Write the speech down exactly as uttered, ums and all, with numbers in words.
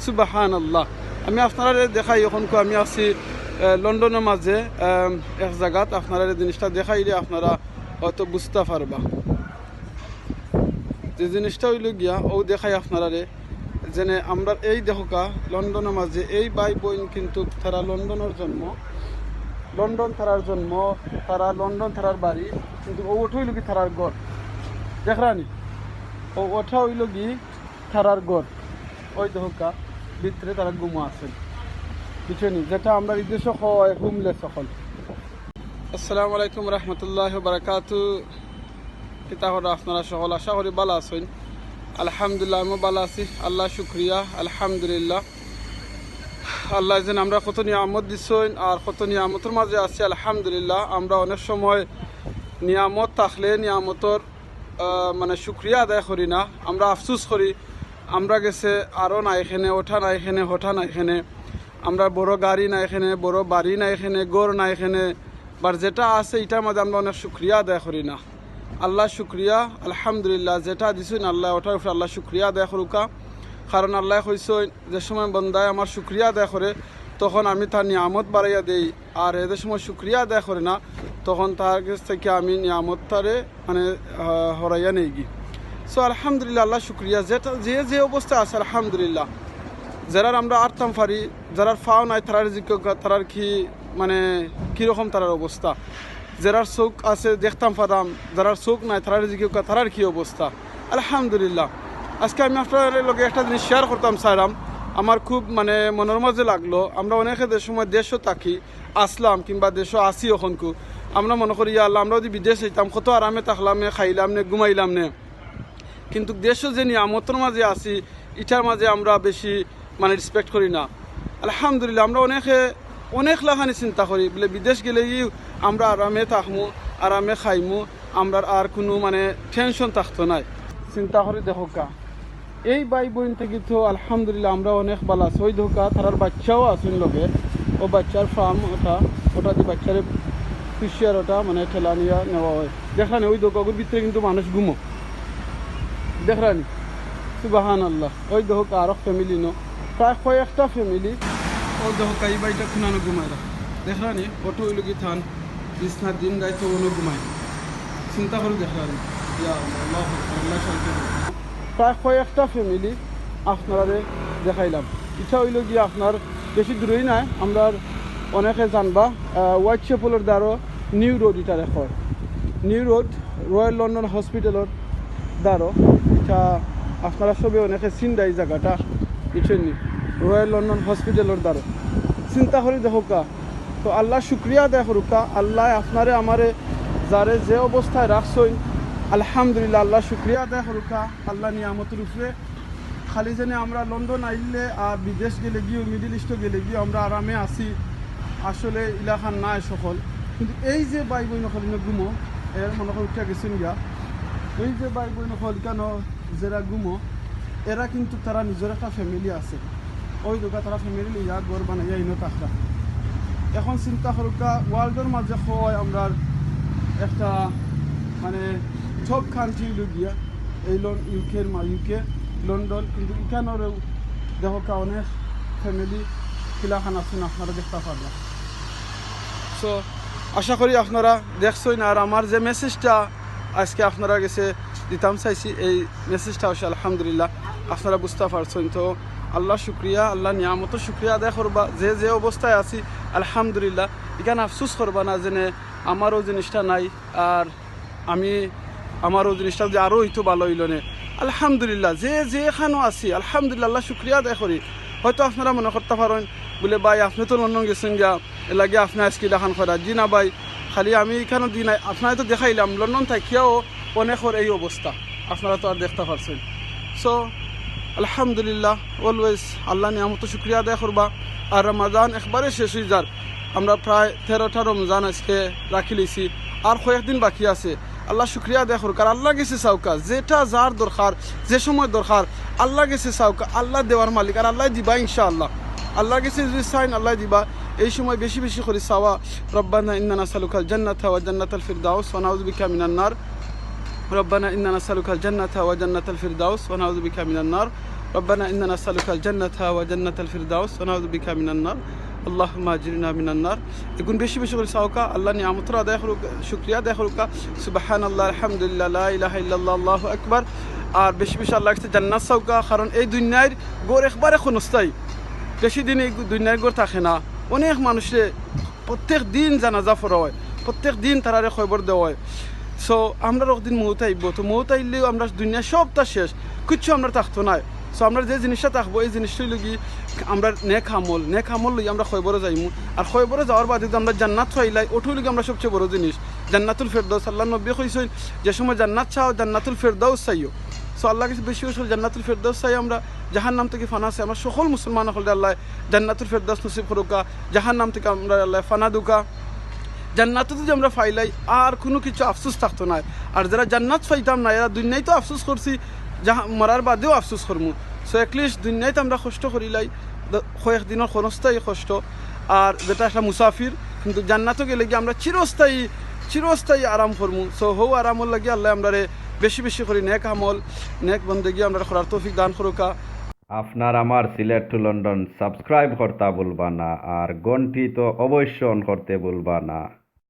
সুবহানাল্লাহ। আমি আপনারারে দেখাই, অখনকু আমি আছি, আহ, লন্ডনর মাঝে, আহ, এক জাগাত। আপনারারে জিনিসটা দেখাইলে আপনারা হয়তো বুঝতা পারবা। যে জিনিসটা অইলো গিয়া, অউ দেখাই আপনারারে, যেনে আমরার এই দেখউক্কা, লন্ডনর মাঝে এই ভাই বইন কিন্তু তারা লন্ডনর জন্ম, লন্ডন তারার জন্ম, তারা লন্ডন তারার বাড়ি, কিন্তু অউ ওটা অইলো গি তারার ঘর। দেখরানি, অউ ওটা অইলো গি তারার ঘর। অউ দেখউক্কা, ভিতরে তারা ঘুমো আছইন, বুঝছইন নি? যেটা আমরার ইদেশো কয় হোমলেস অকল। আসসালামু আলাইকুম রহমতুল্লাহ বারাকাতু। কিতা কররা আপনারা সকল? আশা করি ভালা আছইন। আলহামদুলিল্লাহ, আমিও ভালা আছি, আল্লাহ শুক্রিয়া, আলহামদুলিল্লাহ। আল্লায় যেন আমরারে কত নিয়ামত দিছইন আর কত নিয়ামতর মাঝে আছি, আলহামদুলিল্লাহ। আমরা অনেক সময় নিয়ামত থাকলে নিয়ামতর, আহ, মানে শুক্রিয়া আদায় করি না, আমরা আফসোস করি। আমরা গেছে আরো নাই কেনে, ওটা নাই কেনে, হটা নাই কেনে, আমরা বড় গাড়ি নাই কেনে, বড় বাড়ি নাই কেনে, ঘর নাই কেনে, বাট যেটা আছে ইটার মাঝে আমরা অনেক শুক্রিয়া আদায় করি না। আল্লাহ শুক্রিয়া, আলহামদুলিল্লাহ, যেটা দিছইন আল্লায়, ওটার উপরে আল্লাহ শুক্রিয়া আদায় করউক্কা। কারণ আল্লায় কইছইন, যে সময় বন্দায় আমার শুক্রিয়া আদায় করে, তখন আমি তার নিয়ামত বাড়াইয়া দেই, আর এদের সময় শুক্রিয়া আদায় করে না, তখন তার গেছ থাকি আমি নিয়ামতটারে মানে, আহ, হরাইয়া নেইগি। So আলহামদুলিল্লাহ, আল্লাহ শুক্রিয়া, যেটা যে যে অবস্থা আছে আলহামদুলিল্লাহ। যেরার আমরা আটতাম পারি, যেরার পাও নাই, তারার জিকিউক্কা, তারার কি মানে কিরকম তারার অবস্থা? যেরার চউখ আছে দেখতাম পারাম, যেরার চউখ নাই, তারার জিকিউক্কা, তারার কি অবস্থা? আলহামদুলিল্লাহ। আজকে আমি আপনারার লগে একটা জিনিস শেয়ার করতাম চাইরাম, আমার খুব মানে মনর মাঝে লাগলো। আমরা অনেকে যে সময় দেশো থাকি, আছলাম কিংবা দেশো আছি অখনকু, আমরা মনো করি, "ইয়া আল্লাহ, আমরা যুদি বিদেশ যাইতাম, কত আরামে থাকলাম নে, খাইলাম নে, ঘুমাইলাম নে।" কিন্তু দেশো যে নিয়ামতর মাঝে আছি, ইটার মাঝে আমরা বেশি মানে রেসপেক্ট করি না। আলহামদুলিল্লাহ, আমরা অনেকে অনেক লাখানি চিন্তা করি, বুলে বিদেশ গেলেগি আমরা আরামে থাকমু, আরামে খাইমু, আমরার আর কুনু মানে টেনশন থাকতো নায়। চিন্তা করি দেখউক্কা, এই ভাই বইন থাকি তো আলহামদুলিল্লাহ আমরা অনেক ভালা আছি। অউ দেখউক্কা, তারার বাইচ্চাও আছইন লগে, অউ বাইচ্চার ফার্ম ওটা, ওটা দি বাইচ্চারে পুষিয়ার ওটা মানে ঠেলা নিয়া নেওয়া অয়। দেখরানি, অউ দেখউক্কা, অগুর ভিতরে কিন্তু মানুষ ঘুমো। দেখরানি, সুবহানাল্লাহ। অউ দেখউক্কা, আরক ফ্যামিলি নু, প্রায় কয়েকটা ফ্যামিলি। অউ দেখউক্কা, এই ভাইটা কুনানো ঘুমাইরা। দেখরানি, ওটা অইলো গি তান বিছনা, দিন রাইত অনো ঘুমায়। চিন্তা করি দেখরানি। ইয়া আল্লাহ, আল্লাহ আকবার, আল্লাহ শান্তি দেউক। প্রায় কয়েকটা ফ্যামিলি আপনারারে দেখাইলাম। ইটা অইলো গি আপনার বেশি দূরই নায়, আমরার অনেকে জানবা, আহ, হোয়াইট চ্যাপেলর দ্বারো নিউ রোড ইটারে কয়। নিউ রোড, রয়্যাল লন্ডন হসপিটালর দ্বারো। ইটা আপনারা সবে অনেকে চিনরা এই জাগাটা, বুঝছইন নি? রয়্যাল লন্ডন হসপিটালর দ্বারো। চিন্তা করি দেখউক্কা, তো আল্লাহ শুক্রিয়া আদায় করউক্কা, আল্লায় আপনারে আমারে যারে যে অবস্থায় রাখছইন, আলহামদুলিল্লাহ, আল্লাহ শুক্রিয়া আদায় করউক্কা, আল্লাহ নিয়ামতর উপরে। খালি যেনে আমরা লন্ডন আইলে আর বিদেশ গেলেগিও, মিডল ইস্টো গেলেগিও আমরা আরামে আছি, আসলে ইলাখান নায় সকল। কিন্তু এই যে ভাই বইন অকল ইনো ঘুমো, এর মনো করি উঠিয়া গেছইন গিয়া, এই যে ভাই বইন অকল ইকানো যেরা ঘুমো, এরা কিন্তু তারা নিজর একটা ফ্যামিলি আছে। অউ দেখউক্কা, তারা ফ্যামিলি লইয়া ঘর বানাইয়া ইনো থাকরা। এখন চিন্তা করউক্কা, ওয়ার্ল্ডর মাঝে কয় আমরার একটা মানে টপ কান্ট্রি অইলো গিয়া এই লন-, ইউকের মা-, ইউকে, লন্ডন, কিন্তু ইকানোরেও দেখউক্কা অনেক ফ্যামিলি কিলাখান আছইন, আপনারা দেখতা পারবা। So আশা করি আপনারা দেখছইন, আর আমার যে মেসেজটা আজকে আপনারার গেছে দিতাম চাইছি, এই মেসেজটা অইছে আলহামদুলিল্লাহ আপনারা বুঝতা পারছইন। তো আল্লাহ শুক্রিয়া, আল্লাহ নিয়ামতর শুক্রিয়া আদায় করবা। যে যে অবস্থায় আছি আলহামদুলিল্লাহ, ইখান আফসোস করবা না যেনে আমারও জিনিসটা নাই, আর আমি আমারও জিনিসটা যে আরও অইতো ভালা অইলো নে। আলহামদুলিল্লাহ, যে যেখানো আছি আলহামদুলিল্লাহ, আল্লাহ শুক্রিয়া আদায় করি। হয়তো আপনারা মনো করতা পারইন বুলে, "ভাই, আপনে তো লন্ডন গেছইন গিয়া, এরলাগি আপনে আজকে ইলাখান করা।" জি না ভাই, খালি আমি ইখানো দি নাই, আপনারে তো দেখাইলাম, লন্ডন থাকিয়াও অনেকর এই অবস্থা, আপনারা তো আর দেখতা পারছইন। So আলহামদুলিল্লাহ, always আল্লাহ নিয়ামতর শুক্রিয়া আদায় করবা। আর রমাদান একবারে শেষ অই যার, আমরা প্রায় তেরোটা রমজান আজকে রাখি লইছি, আর কয়েকদিন বাকি আছে। আল্লাহ শুক্রিয়া আদায় করউক্কা, আর আল্লার গেছে চাউক্কা, যেটা যার দরকার, যে সময় দরকার, আল্লার গেছে চাউক্কা, আল্লাহ দেওয়ার মালিক, আর আল্লায় দিবা ইনশাআল্লাহ। আল্লার গেছে যুদি চাইন, আল্লায় দিবা। এই সময় বেশি বেশি করি চাওয়া, "রব্বানা ইন্নানা নাসআলুকাল জান্নাতা ওয়া জান্নাতাল ফিরদাউস ওয়া নাউযু বিকা মিনান নার।" "রব্বানা ইন্নানা নাসআলুকাল জান্নাতা ওয়া জান্নাতাল ফিরদাউস ওয়া নাউযু বিকা মিনান নার।" ربنا إننا نسألك الجنة وجنة الفردوس ونعوذ بك من النار. اللهم أجرنا من النار. এগুন বেশি বেশি করি চাউক্কা, আল্লার নিয়ামতর আদায় করুক্কা, শুকরিয়া আদায় করুক্কা। সুবহানাল্লাহ, আলহামদুলিল্লাহ, লা ইলাহা ইল্লাল্লাহ, আল্লাহু আকবার। আর বেশি বেশি আল্লার কাছে জান্নাত চাউক্কা, কারণ এই দুনিয়ার ঘর একবারে ক্ষণস্থায়ী, বেশি দিন এই দুনিয়ার ঘর থাকে না। অনেক মানুষরে প্রত্যেক দিন জানাজা পড়া অয়, প্রত্যেক দিন তারারে কবর দেওয়া অয়। So, আমরার একদিন মউত আইবো, তো মউত আইলেও আমরার দুনিয়া সবতা শেষ, কিচ্ছু আমরার থাকতো নায়। So, আমরার যে জিনিসটা থাকবো, এই জিনিসটা অইলো গি আমরার নেক আমল, নেক আমল লইয়া আমরা কবরো যাইমু। আর কবরো যাওয়ার বাদে যদি আমরা জান্নাত পাইলাই, ওটা অইলো গি আমরার সবচেয়ে বড় জিনিস, জান্নাতুল ফেরদৌস। আল্লার নবী কইছইন, যে সময় জান্নাত চাও, জান্নাতুল ফেরদৌস চাইও। So, আল্লার কাছে বেশি বেশি করি জান্নাতুল ফেরদৌস চাই আমরা, জাহান্নাম থাকি ফানা চাই। আমরা সকল মুসলমান অকলরে আল্লায় জান্নাতুল ফেরদৌস নসিব করুক্কা, জাহান্নাম থাকি আমরারে আল্লায় ফানা দেউক্কা। জান্নাতো যদি আমরা পাইলাই, আর কুনু কিছু আফসোস থাকতো নায়। আর যারা জান্নাত পাইতাম না, এরা দুনিয়াত তো আফসোস করছি, জাহা-, মরার বাদেও আফসোস করমু। So, at least দুনিয়াত আমরা কষ্ট করিলাই, দ-, কয়েকদিনর ক্ষণস্থায়ী কষ্ট, আর যেটা একটা মুসাফির, কিন্তু জান্নাতো গেলে গিয়া আমরা চিরস্থায়ী, চিরস্থায়ী আরাম করমু। So, হউ আরামর লাগি আল্লায় আমরারে বেশি বেশি করি নেক আমল, নেক বন্দেগি আমরারে করার তৌফিক দান করুক্কা। আপনার আমার সিলেট to লন্ডন subscribe করতা ভুলবা না, আর ঘন্টি তো অবশ্য on করতে ভুলবা না।